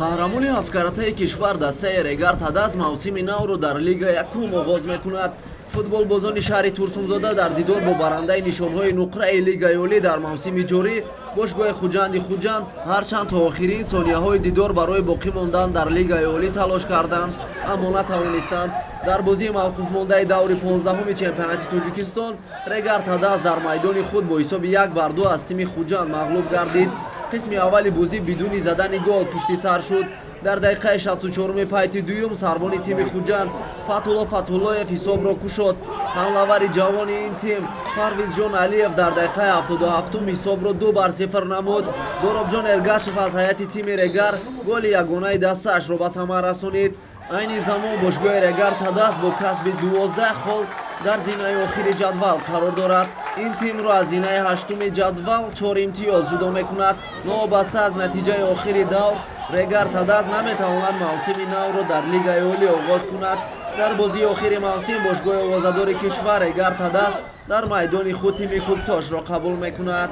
Қаҳрамони ҳафткаратаи кишвар, дастаи Регар Тадаз, мавсими навро дар Лига якум оғоз мекунад. Футболбозони шаҳри Турсунзода дар дидор бо барандаи нишонҳои нуқраи Лигаи Олӣ дар мавсими ҷорӣ, бошгоҳи Хуҷанди Хуҷанд, ҳарчанд то охирин сонияҳои дидор барои боқӣ мондан дар Лигаи Олӣ талош карданд, аммо натавонистанд. Дар бозии мавқуфмондаи даври 15-уми чемпионати Тоҷикистон Регар Тадаз дар майдони худ бо ҳисоби 1-2 аз тими Хуҷанд мағлуб гардид. Қисми аввали бозӣ бидуни задани гол пушти сар шуд. Дар дақиқаи 64-уми пайти дуюм сарбони тими Хуҷанд Фатҳулло Фатҳуллоев ҳисобро кушод. Ҳамлавари ҷавони ин тим Парвизҷон Алиев дар дақиқаи 77-ум ҳисобро 2-0 намуд. Доробҷон Эргашев аз ҳайати тими Регар голи ягонаи дастаашро ба самар расонид. Айни замон бошгоҳи Регар Тадас бо касби 12 хол дар зинаи охири ҷадвал қарор дорад. Ин тимро аз зинаи ҳаштуми ҷадвал чор имтиёз ҷудо мекунад. Новобаста аз натиҷаи охири давр, Регар Тадаз наметавонад мавсими навро дар Лигаи Олӣ оғоз кунад. Дар бозии охири мавсим бошгоҳи овозадори кишвар Регар Тадаз дар майдони худ тими Кӯктошро қабул мекунад.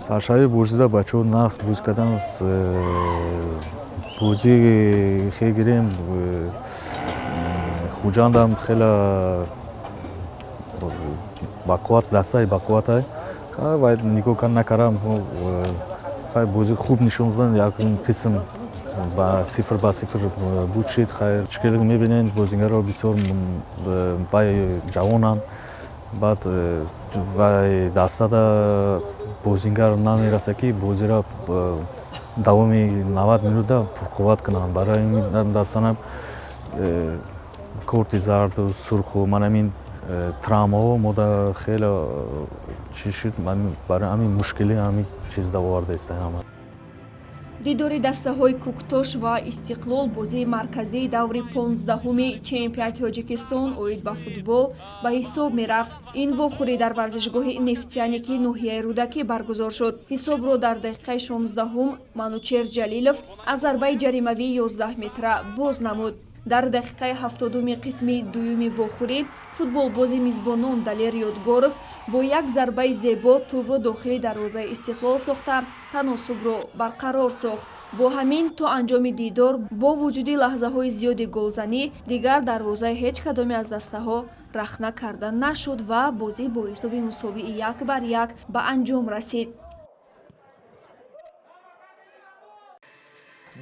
Саршавии бозида бачаҳо нағз бозӣ кардан. Бозӣ хел гирем, Хуҷандам хеле бақувват, дастаи бақувватай. Вай нигоҳ накардам, хай, бозӣ хуб нишон додан. Як қисм ба 0-0 буд шид. Хайр, чӣ хеле мебинед, бозигаро бисёр вай ҷавонанд. Баъд вай дастада бозингар намерасад, ки бозиро давоми 90 минута пурқувват кунанд. Барои ин дастанам корти зарду сурху ман ҳамин травмаҳо мода хеле чӣ шуд, барои ҳамин мушкилӣ ҳамин чиз оварда иста ҳама. Дидори дастаҳои Кӯктош ва Истиқлол бозии марказии даври 15-уми чемпионати Тоҷикистон оид ба футбол ба ҳисоб мерафт. Ин вохӯрӣ дар варзишгоҳи Нефтяники ноҳияи Рӯдакӣ баргузор шуд. Ҳисобро дар дақиқаи 16-ум Манучер Ҷалилов аз зарбаи ҷаримавии 11 метра боз намуд. Дар дақиқаи 70-уми қисми дуюми вохӯрӣ футболбози мизбонон Далер Ёдгоров бо як зарбаи зебо тӯбро дохили дарвозаи Истиқлол сохта, таносубро барқарор сохт. Бо ҳамин то анҷоми дидор бо вуҷуди лаҳзаҳои зиёди голзанӣ дигар дарвозаи ҳеҷ кадоме аз дастаҳо рахна карда нашуд ва бозӣ бо ҳисоби мусовии 1-1 ба анҷом расид.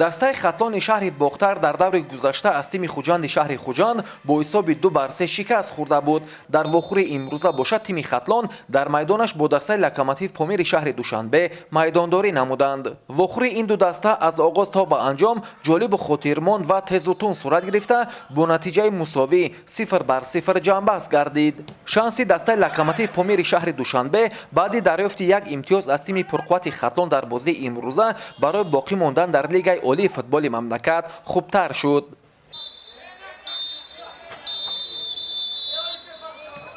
Дастаи Хатлони шаҳри Бохтар дар даври гузашта аз тими Хуҷанди шаҳри Хуҷанд бо ҳисоби 2-3 шикаст хӯрда буд. Дар вохӯрии имрӯза бошад, тими Хатлон дар майдонаш бо дастаи Локомотив Помири шаҳри Душанбе майдондорӣ намуданд. Вохӯрии ин ду даста аз оғоз то ба анҷом ҷолибу хотирмонд ва тезу тунд сурат гирифта, бо натиҷаи мусовӣ 0-0 ҷамъбаст гардид. Шанси дастаи Локомотив Помири шаҳри Душанбе баъди дарёфти як имтиёз аз тими пурқуввати Хатлон дар бозии имрӯза барои боқӣ мондан дар Лигаи Олии футболи мамлакат хубтар шуд.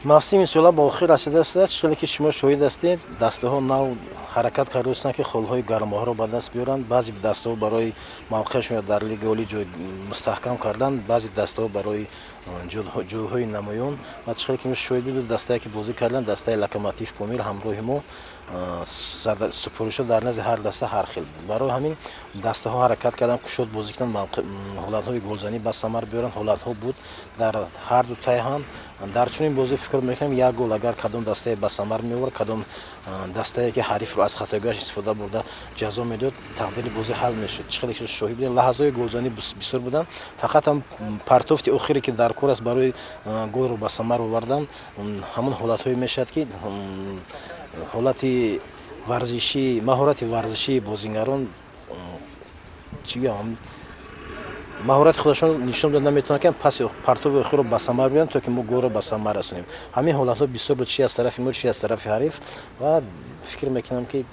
Мавсими сола ба охир расида истодааст. Хеле ки шумо шоҳид ҳастед, дастаҳо нав ҳаракат карда истанд, ки холҳои гармоҳро ба даст биёранд. Баъзе дастаҳо барои мавқеашонро дар Лигаи Олӣ ҷой мустаҳкам кардан, баъзе дастаҳо барои ҷойҳои намоён. Ва чӣ хеле ки шоҳид будед, дастае ки бозӣ карданд, дастаи Локомотив Помир ҳамроҳи мо, супоришҳо дар назди ҳар даста ҳар хел буд. Барои ҳамин дастаҳо ҳаракат карданд, кушод бозӣ кунанд, ҳолатҳои голзанӣ ба самар биёранд. Ҳолатҳо буд дар ҳарду тайҳан. Дар чунин бозӣ фикр мекунем, як гол агар кадом дастае ба самар меовард, кадом дастае ки ҳарифро аз хатогиаш истифода бурда ҷазо медод, тақдири бозӣ ҳал мешуд. Чӣ хеле шоҳид будем, лаҳзаҳои голзанӣ бисёр буданд. Фақат ҳам партофти охире, ки дар кор аст барои голро ба самар овардан, ҳамон ҳолатҳое мешавад, ки ҳолати варзишӣ, маҳорати варзишии бозингарон, чӣ гӯям, маҳорати худашон нишон дода наметавонанд, ки паси партови охирро ба самар биёранд, то ки мо голро ба самар расонем. Ҳамин ҳолатҳо бисёр буд, чи аз тарафи мо, чи аз тарафи ҳариф. Ва фикр мекунам, ки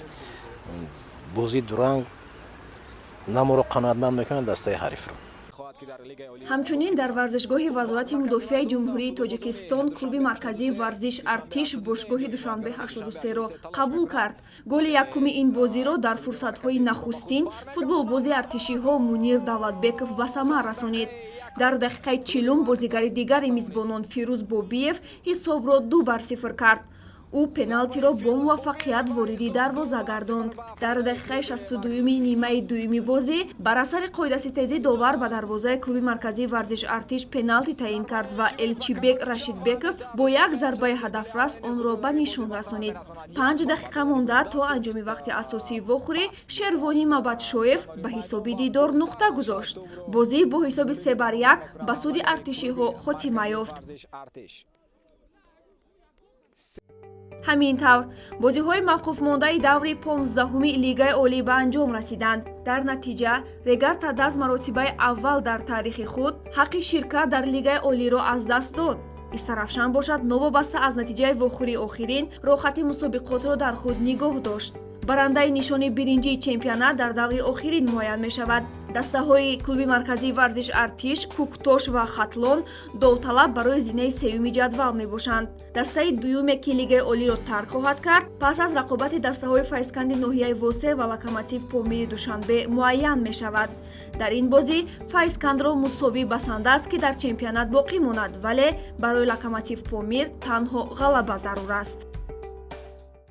бозии дуранг на моро қаноатманд мекунад, дастаи ҳарифро. Ҳамчунин дар варзишгоҳи Вазорати мудофиаи Ҷумҳурии Тоҷикистон клуби марказии варзиш Артиш бошгоҳи Душанбе 83-ро қабул кард. Голи якуми ин бозиро дар фурсатҳои нахустин футболбози артишиҳо Мунир Давлатбеков ба самар расонид. Дар дақиқаи 40-ум бозигари дигари мизбонон Фирӯз Бобиев ҳисобро 2-0 кард. Ӯ пеналти-ро бо муваффақият вориди дарвоза гардонд. Дар дақиқаи 62-юми нимаи дуюми бозӣ бар асари қоидаситезӣ довар ба дарвозаи клуби марказии варзиш «Артиш» пеналти таъин кард ва Элчибек Рашидбеков бо як зарбаи ҳадафрас онро ба нишон расонид. 5 дақиқа монда то анҷоми вақти асосии вохӯрӣ Шервони Мабадшоев ба ҳисоби дидор нуқта гузошт. Бозӣ бо ҳисоби 3-1 ба суди артишиҳо хотима ёфт. Ҳамин тавр, бозиҳои мавқуфмондаи даври 15-уми Лигаи олӣ ба анҷом расиданд. Дар натиҷа Регар-ТадАЗ маротибаи аввал дар таърихи худ ҳаққи ширкат дар Лигаи олиро аз даст дод. Истарафшан бошад, новобаста аз натиҷаи вохӯрии охирин, роҳхати мусобиқотро дар худ нигоҳ дошт. Барандаи нишони биринҷии чемпионат дар даври охирин муайян мешавад. Дастаҳои клуби марказии варзиш «Артиш», Куктош ва Хатлон довталаб барои зинаи сеюми ҷадвал мебошанд. Дастаи дуюме, ки Лигаи олиро тарк хоҳад кард, пас аз рақобати дастаҳои Файзканди ноҳияи Восе ва Локомотив Помири Душанбе муайян мешавад. Дар ин бозӣ Файзкандро мусовӣ басанда аст, ки дар чемпионат боқӣ монад, вале барои Локомотив Помир танҳо ғалаба зарур аст.